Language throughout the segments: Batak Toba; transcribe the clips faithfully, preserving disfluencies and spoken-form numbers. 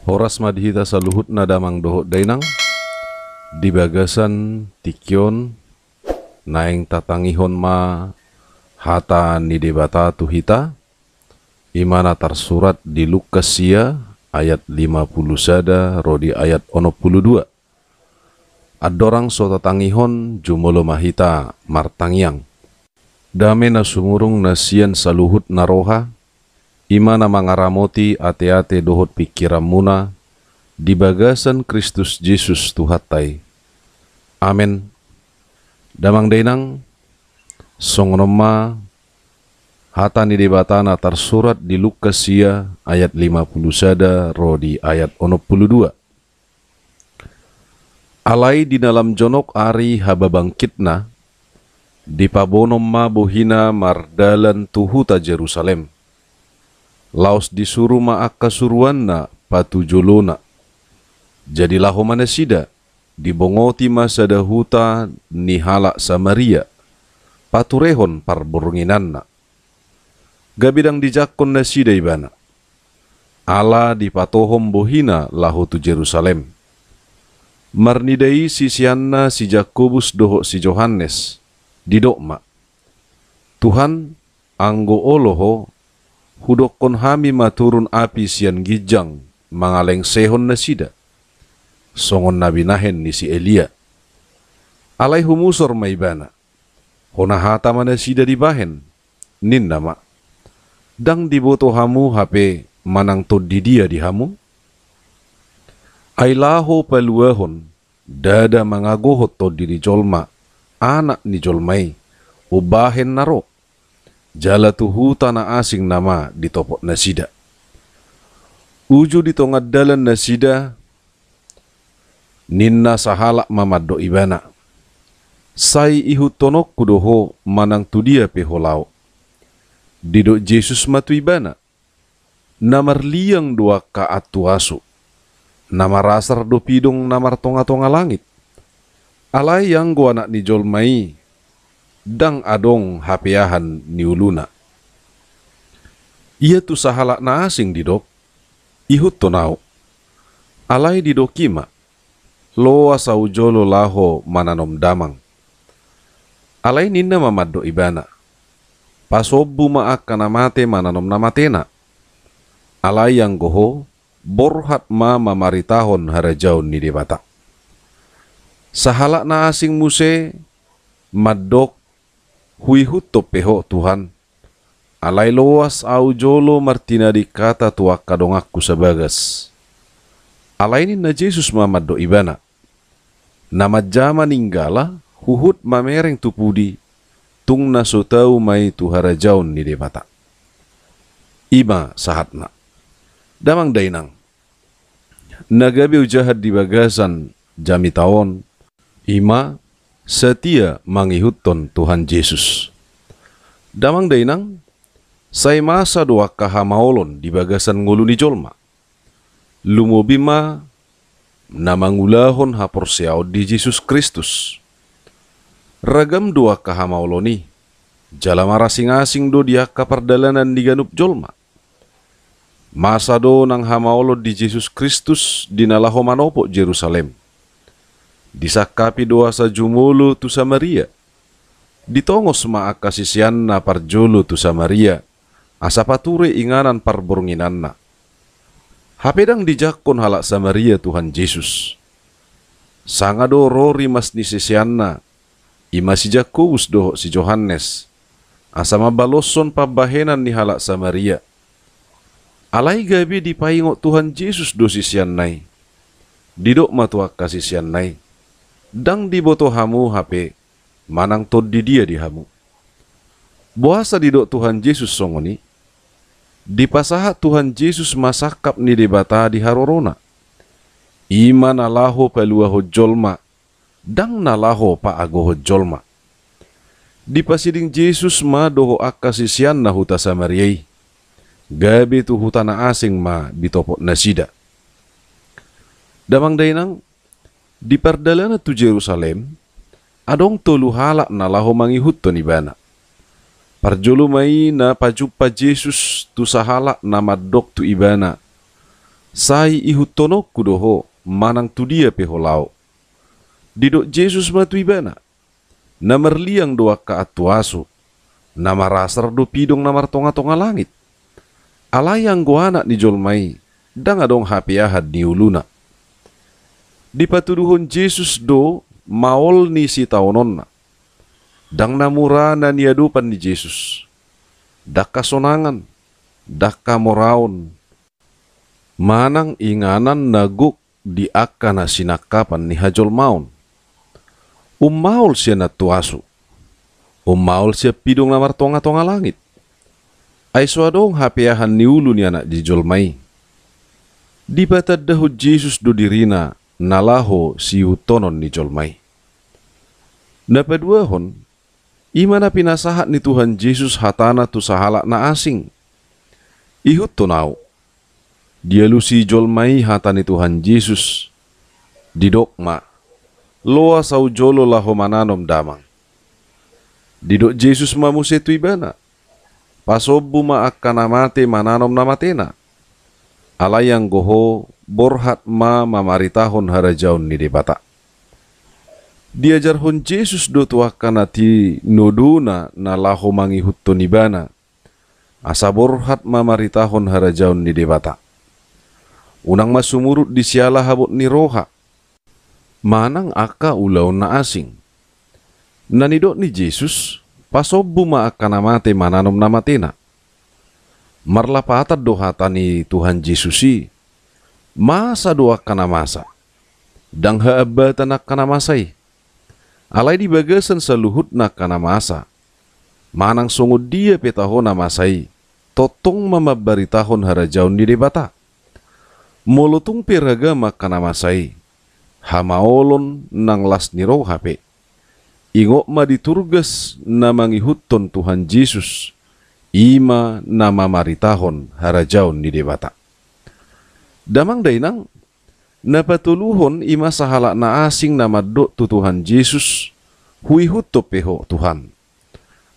Horas ma di hita saluhutna damang dohot dainang, di bagasan tingki on naeng tatangihon ma hata ni Debata tu hita, i ma na tarsurat di Lukas sia ayat lima pulu sada ro di ayat onom pulu dua. Andorang so tatangihon, jumolo ma hita martangiang. Dame na sumurung na sian saluhut na roha, i ma na mangaramoti ateate dohot pingkiranmuna di bagasan Kristus Jesus Tuhanta i. Amen. Damang dainang, songon on ma hata ni Debata na tarsurat di Lukas sia ayat lima pulu sada ro di ayat onom pulu dua. Alai di na lam jonok ari hababangkitna, dipabonom ma bohina mardalan tu huta Jerusalem. Laos disuru ma angka suruanna patujolona. Jadi laho ma nasida, dibongoti ma sada huta ni halak Samaria, paturehon parbornginanna. Gabe ndang dijangkon nasida ibana, ala dipatohom bohina laho tu Jerusalem. Marnida i siseanna si Jakobus dohot si Johannes, didok ma: Tuhan, anggo olo ho, hudokkon hami ma turun api sian ginjang mangalengsehon nasida, songon na binahen ni si Elia. Alai humusor ma ibana. Hona hata ma nasida dibahen, ninna ma: Ndang diboto hamu hape manang tondi dia di hamu? Ai laho paluahon, ndada mangagohon Tondi ni jolma, Anak ni jolma i, umbahen na ro, jala tu huta na asing nama ditopot nasida. Uju di tonga dalan nasida, ninna sahalak ma mandok ibana: Sai ihuthononku do ho manang tu dia pe ho laho. Didok Jesus ma tu ibana: Na marliang do angka antuasu, na marasar do pidong na martongatonga langit. Alai anggo Anak ni jolma i, ndang adong hapeahan ni uluna. Ia tu sahalak na asing didok: Ihuthon ahu. Alai didok i ma: Loas ahu jolo laho mananom damang. Alai ninna ma mandok ibana: Pasombu ma angka na mate mananom na matena. Alai anggo ho, borhat ma mamaritahon harajaon ni Debata. Sahalak na asing muse mandok: Huihuthon pe ho, Tuhan. Alai loas ahu jolo martinading hata tu angka donganku sabagas. Alai ninna Jesus ma mandok ibana: Na manjama ninggala huhut mamereng tu pudi, tung na so tau ma i tu harajaon ni Debata. I ma sahatna. Damang dainang, na gabe ujahan di bagasan jamita on, i ma satia mangihuthon Tuhan Jesus. Damang dainang, sai masa do angka hamaolon di bagasan ngolu ni jolma. Lumobi ma na mangulahon haporseaon di Jesus Kristus. Ragam do angka hamaolon i, jala marasingasing do di angka pardalanan ni ganup jolma. Masa do nang hamaolon di Jesus Kristus di na laho manopot Jerusalem. Disangkapi do asa jumolo tu Samaria. Ditongos ma angka siseanna parjolo tu Samaria, asa pature inganan parbornginanna. Hape ndang dijangkon halak Samaria Tuhan Jesus. Sanga do ro rimas ni siseanna, i ma si Jakobus dohot si Johannes, asa mambaloshon pambahenan ni halak Samaria. Alai gabe dipaingot Tuhan Jesus do siseanna i. Didok ma tu angka siseanna i: Ndang diboto hamu hape manang tondi dia di hamu. Boasa didok Tuhan Jesus songon i? Dipasahat Tuhan Jesus ma sangkap ni Debata di harorona. I ma na laho paluahon jolma, ndang na laho paagohon jolma. Dipasiding Jesus ma dohot angka siseanna huta Samaria i. Gabe tu huta na asing ma ditopot nasida. Damang dainang, di pardalanan tu Jerusalem, adong tolu halak na laho mangihuthon ibana. Parjolo ma i na pajumpa Jesus tu sahalak na mandok tu ibana: Sai ihuttononku do ho, manang tu dia pe ho laho. Didok Jesus ma tu ibana: Na marliang do angka antuasu, na marasar do pidong na martongatonga langit. Alai anggo Anak ni jolma i, ndang adong hapeahan ni uluna. Dipatuduhon Jesus do maol ni sitaononna. Ndang na mura na niadopan ni Jesus. Ndang hasonangan, ndang hamoraon, manang inganan na gok di angka na sinangkapan ni hajolmaon. Ummaol sian antuasu, ummaol sian pidong na martongatonga langit. Ai so adong hapeahan ni ulu ni Anak ni jolma i. Dipatandahon Jesus do dirina na laho siihuthonon ni jolma i. Na paduahon, i ma na pinasahat ni Tuhan Jesus hatana tu sahalak na asing: Ihuthon ahu. Dialusi jolma i hata ni Tuhan Jesus. Didok ma: Loas ahu jolo laho mananom, Damang. Didok Jesus ma muse tu ibana: Pasombu ma angka na mate mananom na matena. Alai anggo ho, borhat ma mamaritahon harajaon ni Debata. Diajarhon Jesus do tu angka na tinodona na laho mangihuthon ibana, asa borhat mamaritahon harajaon ni Debata. Unang ma sumurut di siala habot ni roha, manang angka ulaon na asing. Na nidok ni Jesus: Pasombu ma angka na mate mananom na matena. Marlapatan do hata ni Tuhan Jesus i: Masa do angka na masa. Ndang haambatan angka na masa i. Alai di bagasan saluhutna angka na masa, manang songon dia pe taho na masa i, tongtong ma mambaritahon harajaon ni Debata. Molo tung pe ragam angka na masa i, hamaolon nang las ni roha pe, ingot ma di turgas na mangihuthon Tuhan Jesus, i ma na mamaritahon harajaon ni Debata. Damang dainang, na patoluhon i ma sahalak na asing na mandok tu Tuhan Jesus: Huihuthon pe ho, Tuhan.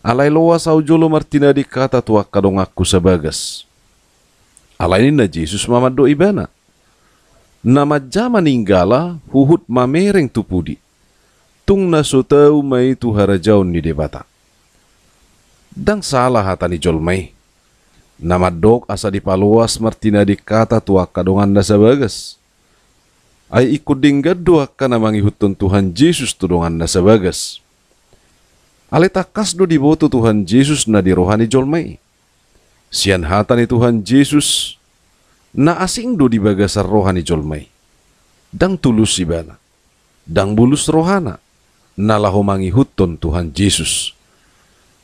Alai loas ahu jolo martinading hata tu angka donganku sabagas. Alai ninna Jesus ma mandok ibana: Na manjama ninggala huhut mamereng tu pudi, tung na so tau ma i tu harajaon ni Debata. Ndang sala hata ni jolma i, na mandok asa dipaloas martinading hata tu angka donganna sabagas. Ai ingkon denggan do angka na mangihuthon Tuhan Jesus tu donganna sabagas. Alai tangkas do diboto Tuhan Jesus na di roha ni jolma i. Sian hata ni Tuhan Jesus, na asing do di bagasan roha ni jolma i. Ndang tulus ibana, ndang bulus rohana, na laho mangihuthon Tuhan Jesus.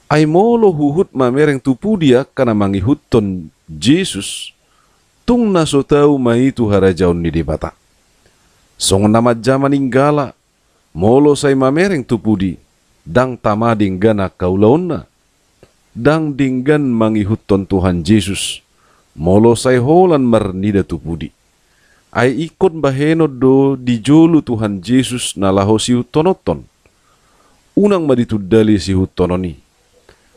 Ai molo huhut mamereng tu pudi angka na mangihuthon Jesus, tung na so tau ma i tu harajaon ni Debata. Songon na manjama ninggala, molo sai mamereng tu pudi, ndang tama denggan angka ulaonna. Ndang denggan mangihuthon Tuhan Jesus, molo sai holan marnida tu pudi. Ai ingkon bahenon do di jolo Tuhan Jesus na laho siihuthononhon. Unang ma ditundali siihuthonon i.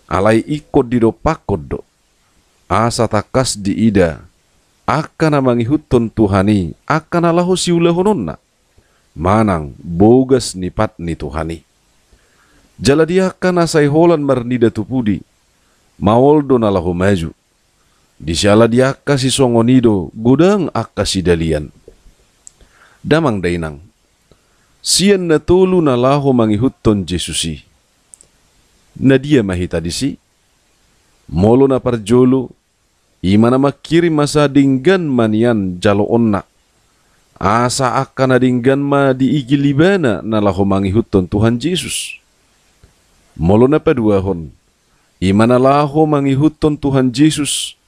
Alai ingkon didompakhon do, asa tangkas diida angka na mangihuthon Tuhan i angka na laho siulahononna, manang bogas ni pat ni Tuhan i. Jala di angka na sai holan marnida tu pudi, maol do na laho maju. Di siala di angka sisongon i do godang angka sidalian. Damang dainang, sian na tolu na laho mangihuthon Jesus i, na dia ma hita disi? Molo na parjolo, i ma na mangkirim asa denggan ma nian jaloonna, asa angka na denggan ma diigil ibana na laho mangihuthon Tuhan Jesus. Molo na paduahon, i ma na laho mangihuthon Tuhan Jesus,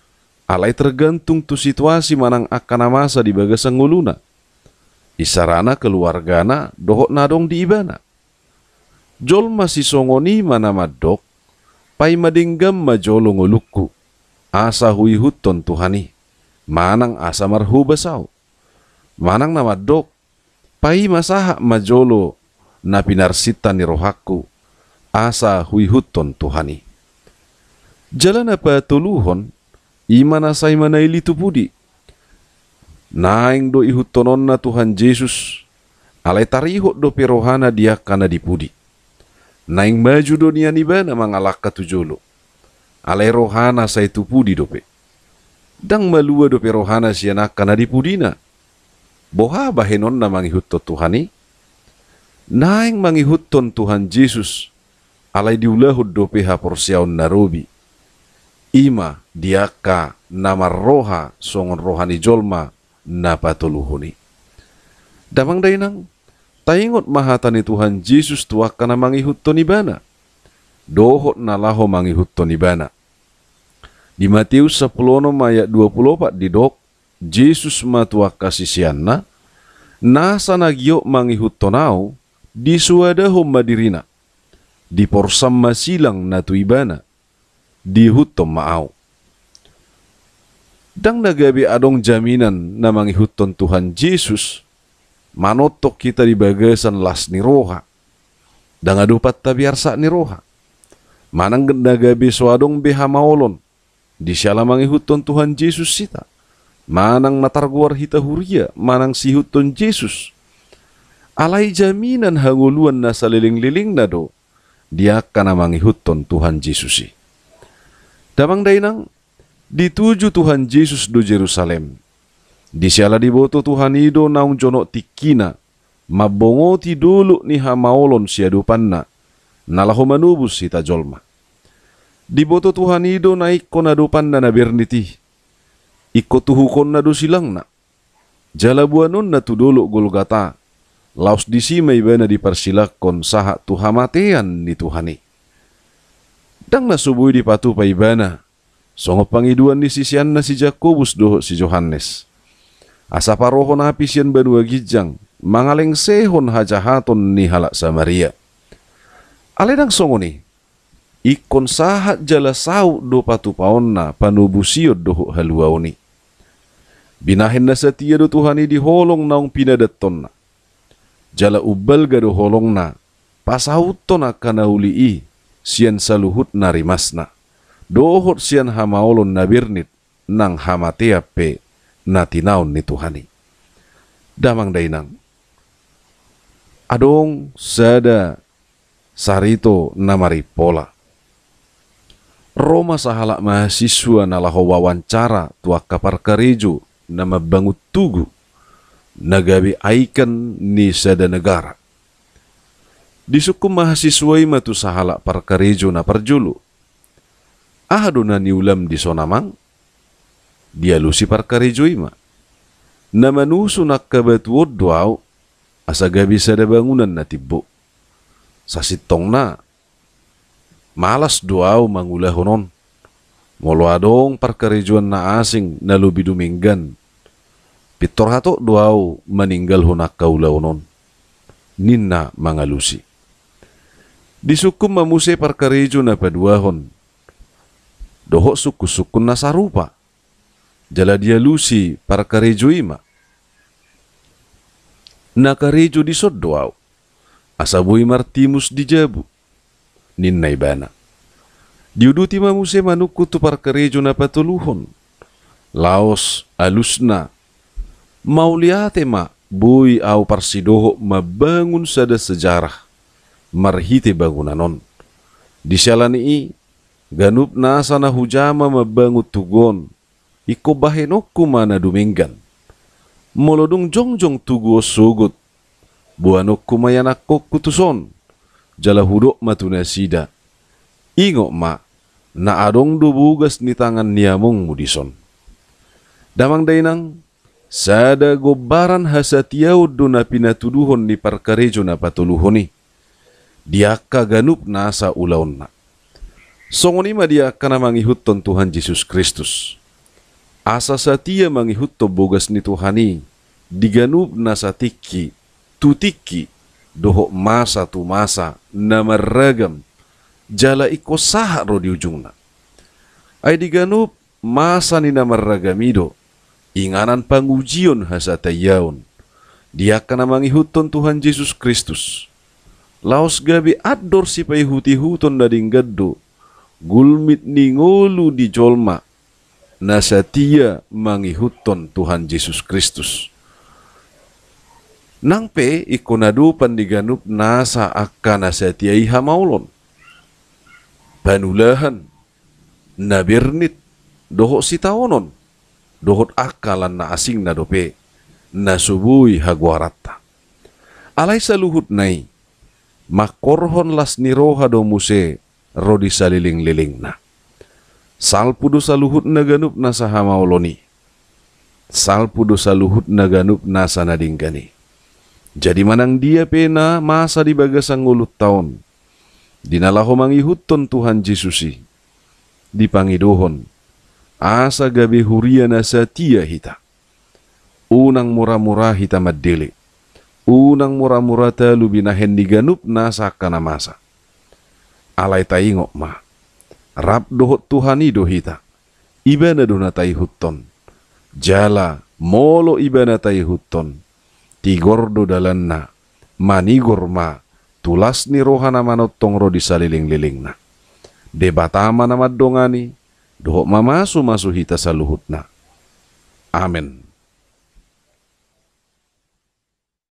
alai tergantung tu situasi manang angka na masa di bagasan ngoluna, isarana keluargana dohot na adong di ibana. Jolma sisongon i ma na mandok: Paima denggan ma jolo ngolungku, asa huihuthon Tuhan i, manang asa marhobas ahu. Manang na mandok: Paima sahat ma jolo na pinarsinta ni rohangku, asa huihuthon Tuhan i. Jala na patoluhon, i ma na sai manaili tu pudi. Naeng do ihuttononna Tuhan Jesus, alai tarihot dope rohana di angka na di pudi. Naeng maju do nian ibana mangalangka tu jolo. Alai rohana sai tu pudi dope. Ndang malua dope rohana sian angka na di pudina. Boha bahenonna mangihuthon Tuhan i? Naeng mangihuthon Tuhan Jesus, alai diulahon dope haporseaon na robi. I ma di angka na marroha songon roha ni jolma na patoluhon i. Damang dainang, taingot ma hata ni Tuhan Jesus tu angka na mangihuthon ibana dohot na laho mangihuthon ibana. Di Mateus sampulu onom ayat dua pulu opat didok, Jesus ma tu angka siseanna, nasa na giot mangihuthon au, disoadahon ma dirina, diporsam ma silang na tu ibana, diihuthon ma au. Ndang na gabe adong jaminan na mangihuthon Tuhan Jesus, manongtong hita di bagasan las ni roha, ndang adopan tabe arsak ni roha. Manang na gabe so adong be hamaolon, di siala mangihuthon Tuhan Jesus hita. Manang na targoar hita huria, manang siihuthon Jesus. Alai jaminan hangoluan na salelenglelengna do di angka na mangihuthon Tuhan Jesus i. Damang dainang, dituju Tuhan Jesus do Jerusalem. Di siala diboto Tuhan i do naung jonok tingkina, mambongoti dolok ni hamaolon siadopanna, na laho manobus hita jolma. Diboto Tuhan i do na ingkon adopanna na bernit i. Ingkon tuhukonna do silangna. Jala boanonna tu dolok Golgata, laos disi ma ibana diparsilangkon sahat tu hamatean ni Tuhan i. Ndang na so boi dipatupa ibana, songon pangidoan ni siseanna si Jakobus dohot si Johannes, asa parohon api sian banua ginjang, mangalengsehon hajahaton ni halak Samaria. Alai ndang songon i, ingkon sahat jala saut do patupaonna panobusion dohot haluaon i. Binahen na satia do Tuhan i di holong naung pinadathonna. Jala umbalga do holongna, pasauthon angka na uli i sian saluhut na rimasna, dohot sian hamaolon na bernit nang hamatean pe na tinaon ni Tuhan i. Damang dainang, adong sada sarito na marimpola. Ro ma sahalak mahasiswa na laho wawancara tu angka parkarejo na mambangun tugu, na gabe ikon ni sada negara. Disungkun mahasiswa i ma tu sahalak parkarejo na parjolo, "Aha do na niulam dison, amang?" Dialusi parkarejo i ma, "Na manusun angka batu on do au, asa gabe sada bangunan na timbo. Sasintongna, malas do au mangulahon on. Molo adong parkarejoan na asing na lobi dumenggan, pintor hatop do au maninggalhon angka ulaon on," ninna mangalusi. Disungkun ma muse parkarejo na paduahon dohot sungkunsungkun na sarupa. Jala dialusi parkarejo i ma, "Na karejo dison do au, asa boi martimus di jabu," ninna ibana. Diuduti ma muse manungkun tu parkarejo na patoluhon. Laos alusna, "Mauliate ma, boi au parsidohot mambangun sada sejarah marhite bangunan on. Di siala ni i, ganup nasa na hujama mambangun tugu on, ingkon bahenonku ma na dumenggan. Molo dung jongjong tugu on sogot, boanonku ma ianakhonku tuson, jala hudok ma tu nasida: Ingot ma, na adong do bogas ni tangan ni amongmu dison." Damang dainang, sada gombaran hasatiaon do na pinatuduhon ni parkarejo na patoluhon i di angka ganup nasa ulaonna. Songon i ma di angka na mangihuthon Tuhan Jesus Kristus. Asa satia mangihuthon bogas ni Tuhan i di ganup nasa tingki tu tingki dohot masa tu masa na marragam, jala ingkon sahat ro di ujungna. Ai di ganup masa ni na marragam i do inganan pangujion hasatiaon di angka na mangihuthon Tuhan Jesus Kristus. Laos gabe andor sipaihutihuton na denggan do gulmit ni ngolu ni jolma na satia mangihuthon Tuhan Jesus Kristus. Nang pe ingkon adopan di ganup nasa angka na satia i hamaolon, panulahan, na bernit, dohot sitaonon, dohot angka lan na asingna dope, na so boi hagoaranta. Alai saluhutna i, mangkorhon las ni roha do muse ro di salelenglelengna. Salpu do saluhutna ganup nasa hamaolon i. Salpu do saluhutna ganup nasa na denggan i. Jadi manang dia pe na masa di bagasan ngolunta on, di na laho mangihuthon Tuhan Jesus i, dipangidohon asa gabe huria na satia hita. Unang muramura hita mandele. Unang muramura talu binahen ni ganup nasa angka na masa. Alai taingot ma, rap dohot Tuhan i do hita. Ibana do na taihuthon. Jala molo Ibana taihuthon, tigor do dalanna, manigor ma tu las ni roha na manongtong ro di salelenglelengna. Debata ma na mandongani, dohot mamasumasu hita saluhutna. Amen.